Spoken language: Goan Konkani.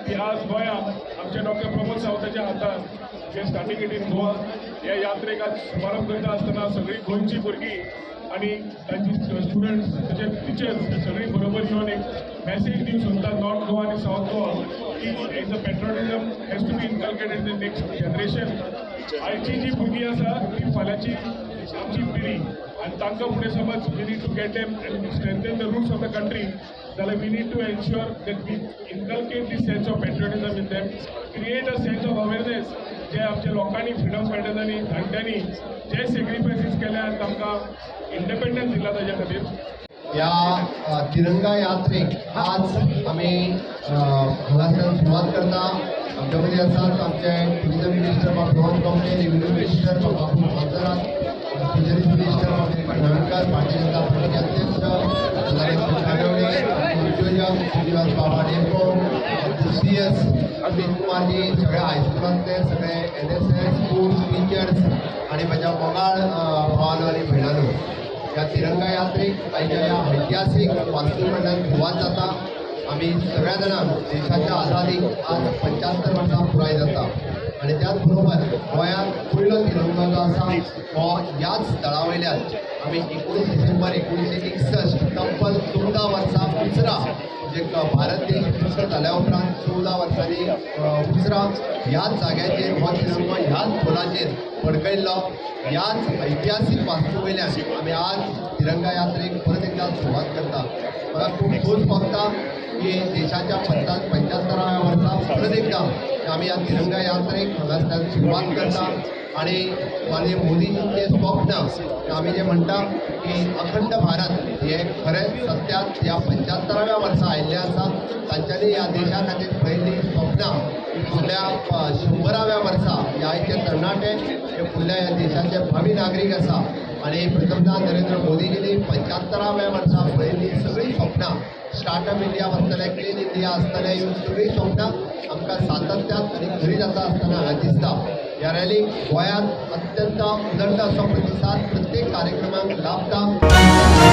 ती आज गोंयांत आमच्या डॉक्टर प्रमोद सावंताच्या हातान जे स्टार्टिंग it in Goa, ह्या यात्रेक आज शुभारंभ करता आसतना सगळीं गोंयची भुरगीं आनी तांची स्टुडंट्स तशेंच टिचर्स सगळीं बरोबर येवन एक मॅसेज दिवंक सोदता नॉर्थ गोवा आनी सावथ गोवा की as a patriotism has to be inculcated in the next generation. आयची जी भुरगीं आसा ती फाल्यांची आमची पिढी आनी तांकां फुडें समज we need to get them and strengthen the roots of the country जाल्यार we need to ensure that we inculcate the sense of patriotism in them, create a sense of awareness जे आमच्या लोकांनी, फ्रिडम फायटर्सांनी, जाणट्यांनी जे सेक्रिफायसीस केले आनी तांकां इंडिपेंडन्स दिला ताच्या खातीर. या तिरंगा यात्रेक आज आमी हांगासर सुरवात करता. आमच्या मदीं आसात आमचे टुरिजम मिनिस्टर बाब रोहन खंवटे, रेव्हेन्यू मिनिस्टर बाब बाबू मोन्सेरात, फिशरीज मिनिस्टर बाब निळकंठ हळर्णकर, भारतीय जनता पार्टीचे अध्यक्ष सदानंद गायवडे, उद्योजक श्रीनिवास बाबा डेम्पो, सी एस अमित कुमारजी, सगळ्या हायस्कुलांतले सगळे एनएसएस, स्पोर्ट्स टिचर्स आणि म्हज्या मोगाळ भावानो आनी भयणानो, ह्या तिरंगा यात्रेक आयच्या ह्या ऐतिहासीक वास्तू कडल्यान सुरवात जाता. आमी सगळ्या जाणांक देशाच्या आझादीक आज 75 वर्सां पुराय जाता आनी त्याच बरोबर गोंयांत पयलो तिरंगा जो आसा हो ह्याच स्थळा वयल्यान आमी 19 डिसेंबर 1961, तब्बल 14 वर्सां उसरां, म्हणजे भारत देश मुक्त जाल्या उपरांत 14 वर्सांनी उसरां ह्याच जाग्याचेर हो तिरंगो ह्याच पोलाचेर फडकयल्लो. ह्याच ऐतिहासीक वास्तू वयल्यान आमी आज तिरंगा यात्रेक परत एकदा सुरवात करता. म्हाका खूब खोस भोगता की देशाच्या 75व्या वर्सा परत एकदा आमी ह्या तिरंगा यात्रेक हांगासरल्यान सुरवात करता आणि माननीय मोदीजींचे स्वप्न, आमी जे म्हणटा की अखंड भारत, हे खरेंच सत्यात ह्या 75व्या वर्सा आयिल्लें आसा. तांच्यांनी ह्या देशा खातीर पळयल्लीं स्वप्नां ही फुडल्या 100व्या वर्सा ह्या आयचे तरणाटे हे फुडल्या ह्या देशाचे भावी नागरीक आसा आणि प्रथमतः नरेंद्र मोदीजींनी 75व्या वर्सा पळयल्लीं सगळीं स्वप्नां, स्टार्टअप इंडिया आसतलें, क्लीन इंडिया आसतलें, ह्यो सगळीं स्वप्नां आमकां सातत्यात आनी खरी जाता आसतना हांगा दिसता. ह्या रॅलीक गोंयांत अत्यंत उदंड असो प्रतिसाद प्रत्येक कार्यक्रमाक लाभता.